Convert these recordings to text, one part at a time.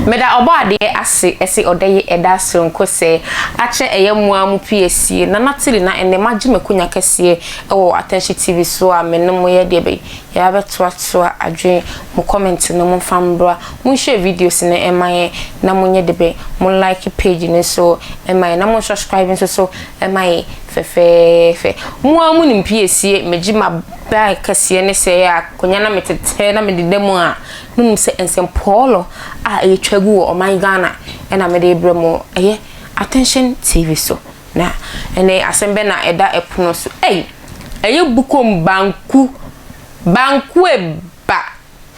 Meda ɔbɔ adeɛ ase ɛse ɔdɛ yi ɛda soronko sɛ akyɛ ɛyɛ moa mo piesie Nana Tilly na ɛnɛ magye makonya kɛseɛ ɛwɔ Attention TV so a me ne mo yɛ deɛ bɛyi yɛabɛtoatoa adwene mo comment no mo mfa mbra mo nshare videos no ɛma yɛn na mo nyɛ de bɛ mo like page no nso ɛma yɛn na mo subscribe nso so ɛma yɛn fɛfɛɛfɛ. Mo ara mo nim piesie megye ma bag kɛseɛ ne sɛɛ akonya na metetɛ na mededa mu a no nim sɛ nsɛmpɔɔlɔ a ɛyɛ twa gu wɔ ɔman Ghana ɛna mede rebrɛ mo ɛyɛ Attention TV so na ɛnɛ asɛm bɛ na ɛda ɛpono so ei ɛyɛ bukom banku banku eba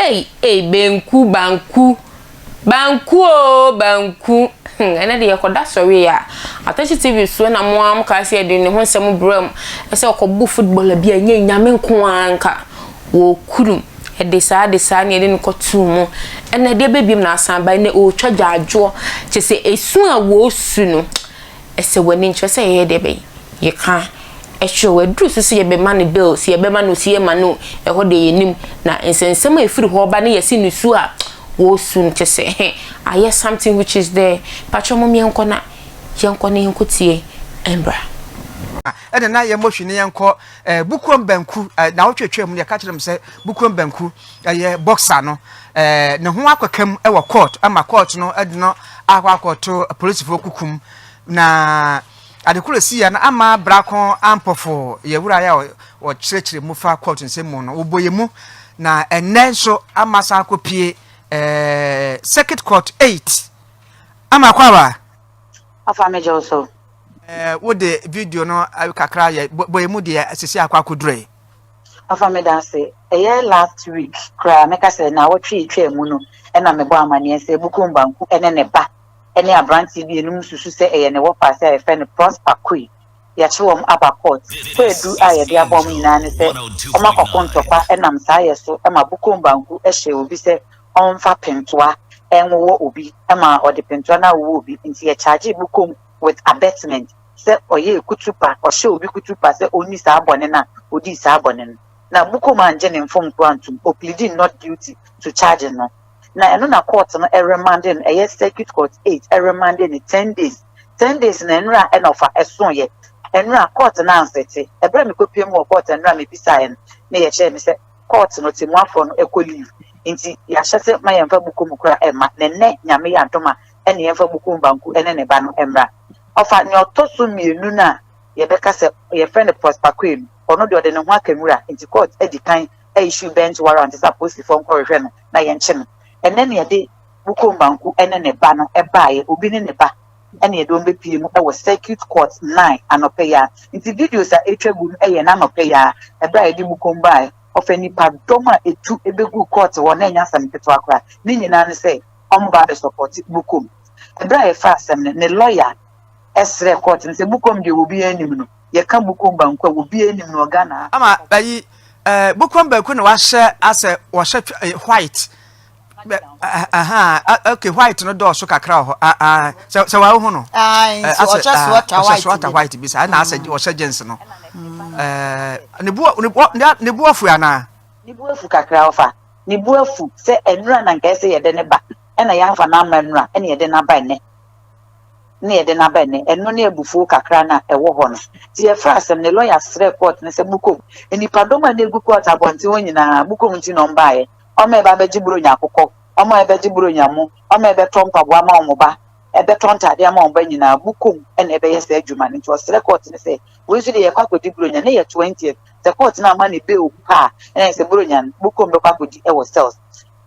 ei ei benku banku Banku oo banku hmm ɛnɛ deɛ yɛkɔda sɔre a Atɛkye TV so na mo ara mo kaa sɛ yɛde ne ho nsɛm brɛ mo sɛ ɔkɔbo footballer bi a ɛnyɛ nyame nko ara nka wɔkuru ɛde saa de saa ne yɛde no kɔtoo mu ɛnɛ deɛ bɛbiem na asan ba ɛnɛ ɔretwa gyaadwoɔ kyɛ sɛ esu a wɔresu no Ɛsɛ w'ani nkyerɛ sɛ yɛyɛ deɛ bɛn? Yɛka kyerɛ wo, aduru so sɛ yɛbɛma no bail, sɛ yɛbɛma no o, sɛ yɛmma no o, ɛhɔ deɛ yɛnnim. Na nsɛnsɛm a ɛfiri hɔ ba ne yɛse nusu a wɔresu no kyerɛ sɛ ayɛ something which is there. Pakyɛ mom yɛnkɔ na yɛnkɔ na yɛnkɔtie mbra. Ɛna na yɛmmɔ hwi ne yɛnkɔ eh, Bukurom Banku eh, na wotwetwe mu no yɛka kyerɛ m sɛ Bukurom Banku ɛyɛ boxer no eh, ne ho akɔkam wɔ court ama court no de no akɔ akɔto polisifoɔ kukum na ade koro si yɛ no ama brako ampɔfo yɛ wura yɛ a wɔkyerɛkyerɛ mu fa court nsɛm mu no wɔbɔ yɛ mu na ɛnɛ nso ama san akɔpie eh, circuit court 8 ama akɔ aba. Afa me gye so. Eh, wode video no eh, kakra yɛ bɔ yɛ mu deɛ sisi akɔ akɔdurɛ yi. Ɔfa medase. Ɛyɛ last week koraa mɛka sɛ naawɔtwe etwaa mu no ɛna mebɔ amaneɛ sɛ Bukom Banku ɛne ne ba ɛne abranteɛ bi enum susu sɛ ɛyɛ ne wɔfaase a yɛfrɛ no Prosper Kui yɛakye wɔn aba court. Kwaadu a yɛde abɔ wɔn nyinaa ne sɛ wɔn akɔko ntɔkwa ɛnam saa yɛ so ma Bukom Banku hyɛɛ obi sɛ ɔnfa pentoa ɛnwowɔ obi ma ɔde pentoa no awowɔ obi nti yɛ chargee Bukom with abetment. sɛ ɔyɛɛ kutupa, ɔhyɛɛ obi kutupa sɛ ɔnni saa bɔne no a, ɔdii saa bɔne no. Na Bukom angye ne mfomsoɔ antom, ɔpleadii not guilty to charge no. Na ɛno na court no remande no, ɛyɛ Circuit Court 8 remande no 10 days. 10 days no nnora na ɔfa ɛsoeɛ. Nnora court no ansete. Ɛberɛ a mekɔpue mu wɔ court nnora mebisaeɛ no, na yɛkyerɛɛ me sɛ court no temuafoɔ no kɔ leave, nti yɛahyɛ sɛ ma yɛmfa Bukom koraa mma. Na nnɛ Nyame yɛ adom a, ɛne yɛmfa Bukom Banku ne ne ba no mmra. Ɔfa nea ɔtɔ so mmienu no a yɛbɛka sɛ yɛfrɛ no Prosper Quaye no, ɔno deɛ ɔde ne ho aka nwura nti court adi kan a issue bench warrant sɛ apolisifoɔ nkɔhwehwɛ no na yɛnkye no. Ɛnnɛ na yɛde Bukom Banku ne ne ba no baeɛ, obi ne ne ba na yɛde wɔn bɛpue mu wɔ Circuit Court 9 anɔpa yi ara. Nti videos a ɛretwa gu no yɛ n'anɔpa yi ara ɛberɛ a yɛde Bukom baeɛ. Ɔfa nnipadɔm a ɛtu bɛguu court hɔ na ɛnyɛ asɛm ketewa koraa. Ne nyinaa ne sɛ wɔba abɛsɔpɔte Bukom. Ɛberɛ a yɛfaa asɛm no, ne lɔya srɛɛ kɔɔte no sɛ Bukom deɛ obiara nnim no, yɛka Bukom banku a obiara nnim no wɔ Ghana ha. Ama ayi eh, Bukom banku na wahyɛ asɛ wɔhyɛ eh, white. Aha, okay, white no dɔɔso kakra wɔ hɔ. Ah, ah, sɛ sɛ wɔahu no. Asɛ ɔhyɛ sweater white bi saa, ɛna asɛ ɔhyɛ jeans no. Eh, ne bu ne bu afu anaa? Ne bu afu kakra ɔfa. Ne bu afu sɛ ɛnura na nka ɛsɛ yɛde ne ba. Ɛna yɛamfa no amma nnora, ɛna yɛde no aba ɛnnɛ. Ɛna yɛde no aba ɛnnɛ. Ɛno ne abufuo kakra no a ɛwɔ hɔ no. Nti yɛfrɛɛ asɛm no, lɔya srɛɛ court no sɛ mokom. Nnipadɔm a na ɛgu court abɔnten hɔ nyinaa, mokom nti na wɔbaeɛ. Wɔn a ɛba abɛgye Buronya akokɔ, wɔn a ɛbɛgye Buronya mo, wɔn a ɛbɛtɔ mpaboa ama wɔn ba, ɛbɛtɔ ntaadeɛ ama wɔn ba nyinaa, mokom na ɛbɛyɛ saa adwuma no. Nti ɔsrɛ court no sɛ, wei nso deɛ yɛkɔ akɔdi Buronya, na ɛyɛ 20th. Sɛ court no amma no bail pa a, ɛna ɛyɛ sɛ Buronya no, mokom bɛkɔ akɔdi wɔ cells.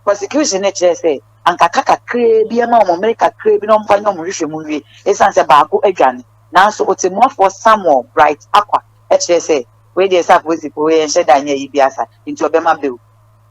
Prosecution no kyerɛɛ sɛ anka ka kakraa bi ɛma wɔn mmere kakraa bi na wɔmfa nyɛ wɔn nhwehwɛmu nwie esiane sɛ baako adwane. Nanso Otemmuafoɔ Samuel Bright Acquah kyerɛɛ sɛ wei deɛ sɛ apolisifoɔ wei ɛnhyɛ da nyɛ ayi biara saa nti ɔbɛma bail.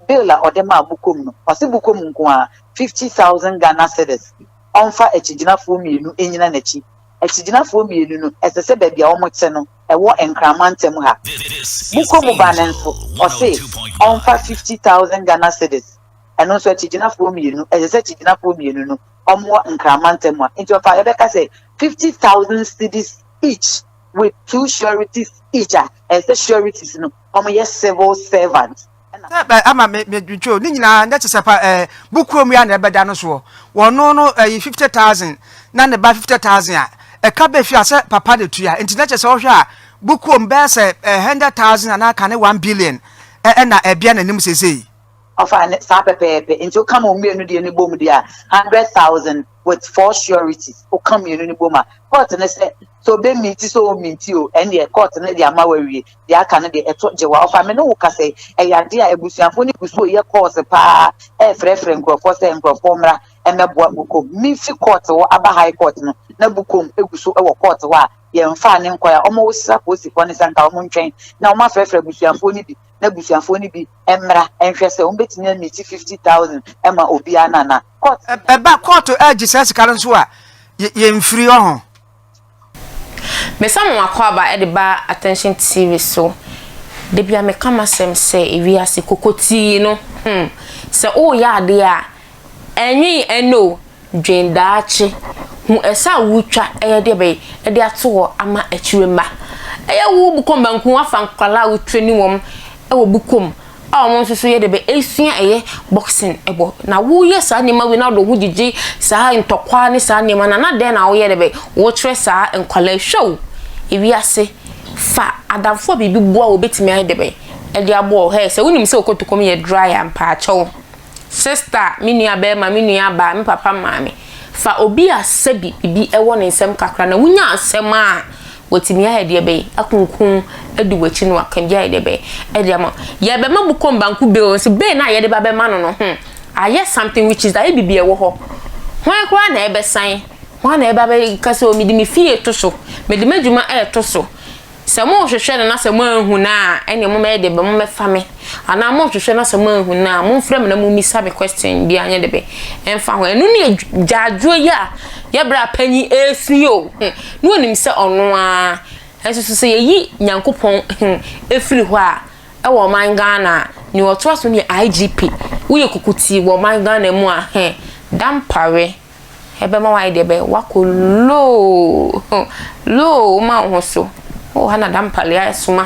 Bail a ɔde maa Bukom no, ɔse Bukom nko ara 50,000 Ghana cedis ɔmfa akyigyinafoɔ mmienu nnyina n'akyi. Akyigyinafoɔ mmienu no ɛsɛ sɛ baabi a wɔte no ɛwɔ Nkran mantam ha. Bukom ba no nso, ɔse ɔmfa 50,000 Ghana cedis, ɛno nso akyigyinafoɔ mmienu, ɛsɛ sɛ akyigyinafoɔ mmienu no wɔwɔ Nkran mantam ha. Nti ɔfa yɛbɛka sɛ 50,000 cedis each with two sureties each a, ɛsɛ sɛ sureties no wɔyɛ civil servant. Sɛ ama me me dwetwe ne nyinaa ne te sɛ pa ɛɛ bukuo mu ya na ɛbɛda no soɔ wɔno no ɛyi 50,000 na ne ba 50,000 a ɛka bɛ fi a sɛ papa na tua nti na kyɛ sɛ ɔhwɛ a bukuo mu bɛyɛ sɛ ɛɛ 100,000 anaa ka ne 1 billion ɛna ɛbea n'anim seesei. Ɔfa ne saa pɛpɛɛpɛ, nti woka ma mmienu deɛ ne bom deɛ a, 100,000 with four sureties. Woka mmienu ne bom a, court ne sɛ obe meet sɛ o meet o, ɛndeɛ court ne de ama wawie. Deɛ aka no deɛ ɛtɔ gye wa. Ɔfa me ne wo kasa yi, ɛyɛ adeɛ a abusuafoɔ no gu so yɛ course paa, ɛɛfrɛfrɛ nkurɔfoɔ sɛ nkurɔfoɔ mmra ɛmɛboa Bukom. Mifi court hɔ aba high court no na Bukom egu so ɛwɔ court hɔ a yɛmfa ne nkɔɛ a wɔn sra polisifoɔ ne sɛ nka wɔn ntwɛn na wɔn afrɛfrɛ abusuafoɔ no bi na abusuafoɔ no bi mmra nhwɛ sɛ wɔn bɛtumi ameet 50,000 ɛma obiara nana court. Ɛba court ɛgye saa sika no nso a, yɛmfiri ɔho. Mesa mo akɔ aba ɛde ba Attention TV so. De bia meka masɛm sɛ ewiase kokotii no, sɛ woyɛ adeɛ a, ɛnwen ɛno o, dwen daakye hu ɛsɛ a wotwa ɛyɛ deɛ bɛyɛ ɛde ato hɔ ama akyire mma. Ɛyɛ wo Bukom Banku afa nkwalaa a wotwa ni wɔm ɛwɔ Bukom a wɔn nso so yɛ de bɛ esua ɛyɛ boxing ɛbɔ na woyɛ saa nneɛma wei na wɔde ho gyegye saa ntɔkwa ne saa nneɛma na na dɛn na woyɛ de bɛ wɔkyerɛ saa nkwalaa? Hwɛ o, ewiase fa adamfo a biribi boa wo betumi ayɛ de bɛ ɛde aboɔ hɛ. Sɛ wonim sɛ okotokom yɛ dry a, mpaakyɛw, sister, me nua bɛrima, me nua baa, me papa, maame, fa obi a sɛbi bibi ɛwɔ ne nsɛm kakra na wonya asɛm a wɔtumi ayɛ deɛ bɛyɛ akunkun adi w'akyi no aka bi ayɛ deɛ bɛyɛ ɛde ama. Yɛbɛma Bukom Banku bail nso, bail na yɛde ba bɛma no ayɛ something which is ayɛ bibi ɛwɔ hɔ. Hwan koraa na ɛbɛsan? Hwan na ɛba bɛka sɛ o mede me fie to so, mede m'adwuma ɛɛto so? Sɛ mohwehwɛ no na sɛ moanhu no a, ɛneɛ mommɛyɛ deɛ bɛ mommɛfa me, anaa mohwehwɛ na sɛ moanhu no a, momfrɛ me na mommisa me question bi anyɛ de bɛ ɛmfa ho. Ɛno ne gyaadwoɔ yi a yɛbrɛ a panyin ɛresu yi o, na onim sɛ ɔno ara ɛnso so sɛ yɛyi Nyankopɔn ɛfiri hɔ a, ɛwɔ ɔman Ghana a, nea ɔtoa so ne IGP. Woyɛ kukutii wɔ ɔman Ghana mu a, dampare ɛbɛma wayɛ deɛ bɛ wakɔ low low. Woma wo ho so wɔ ha na dampare asoma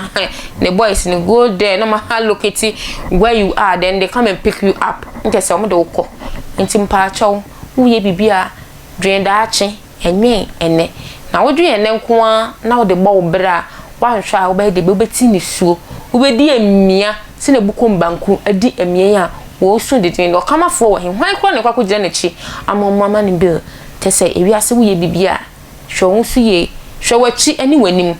ne boys no, go there na ma locate where you are, then they come and pick you up. Nkyɛ sɛ wɔn de wo kɔ. Nti mpaakyɛw, woyɛ biribi a, dwen daakye, ɛnwen ɛnɛ. Na wodwen ɛnɛ nko ara na wode bɔ wo berɛ a, woanhwɛ a, wobɛyɛ deɛ bɛ wobɛti nisuo, wobɛdi amia sɛ na Bukom Banku adi amia yi a wɔresu deden no. Ɔkamafoɔ wɔ he? Hwan koraa na ɛkɔ akɔgyina n'akyi ama ɔmo ama no bail? Kyɛ sɛ ewiase, woyɛ biribi a, hwɛ wo ho so yie, hwɛ w'akyi ne w'anim,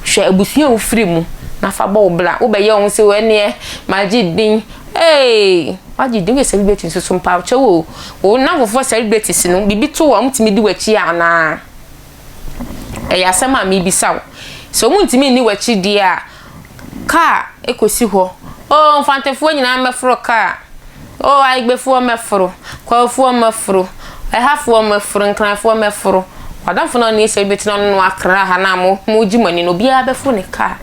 hwɛ abusua a wofiri mu na fa bɔ wo bra. Wobɛyɛ wo ho sɛ ɛneɛ magye din ee, wagye din, woyɛ celebrity nso so. Mpakyɛw o, wo nnamfofoɔ celebrities no, biribi to wo a, wɔtumi di w'akyi anaa? Ɛyɛ asɛm a mebisa wo. Sɛ wɔn ntumi nni w'akyi deɛ a, kaa ekosi hɔ o, Mfantefoɔ nyinaa mmɛforo kaa o, Ayigbefoɔ mmɛforo, Kwawofoɔ mmɛforo, Ɛhafoɔ mmɛforo, Nkranfoɔ mmɛforo. Wadamfo no a ɔne celebrity no no akra ha na mo mo gye mo ani no, obiara bɛforo ne kaa.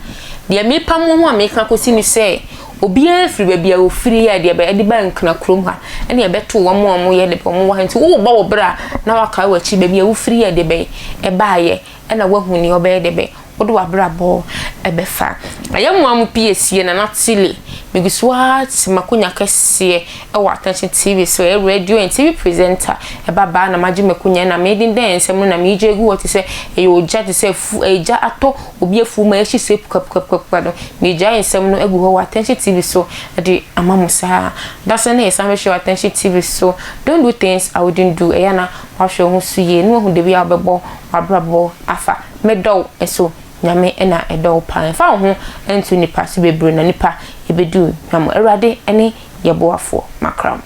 Deɛ mepa mo ho a meka kɔsi ne sɛ obiara firi baabi a ofiri yɛ deɛ bɛ ɛde ba Nkran kurom ha ɛna ɛbɛto wɔn a wɔyɛ de bɛ wɔn wɔ ha. Nti wowɔ bɔ wɔ berɛ a na wakae w'akyi baabi a wofiri yɛ de bɛ ɛbaayɛ ɛna wahu nea ɔbɛyɛ de bɛ wode w'abrabɔ ɛbɛfa. Ɛyɛ mmoa mo pii esie Nana Tile. Megu so ara te m'akonnwa kɛseɛ ɛwɔ Attention TV so, ɛyɛ radio and TV presenter. Ɛba baa na magye m'akonnwa na medendɛn nsɛm no na megye agu hɔ te sɛ ɛyɛ ogya, te sɛ afu ɛgya atɔ obi afuo mu a ɛhye sɛ pukapukapuka no. Megyae nsɛm no agu hɔ wɔ Attention TV so de ama mo saa. Da sɛ na yɛsan bɛhyɛ wɔ Attention TV so. Don't do things I wouldn't do. Ɛyɛ na wahwɛ wo ho so yie na wahu dabi a wobɛbɔ w'abrabɔ afa. Medɔ wo nso Nyame na ɛdɔ wo paa. Mfa wo ho nto nipa so bebree na nipa ɛbɛdi wo hwammɔ. Awurade ne yɛboafoɔ. Makram.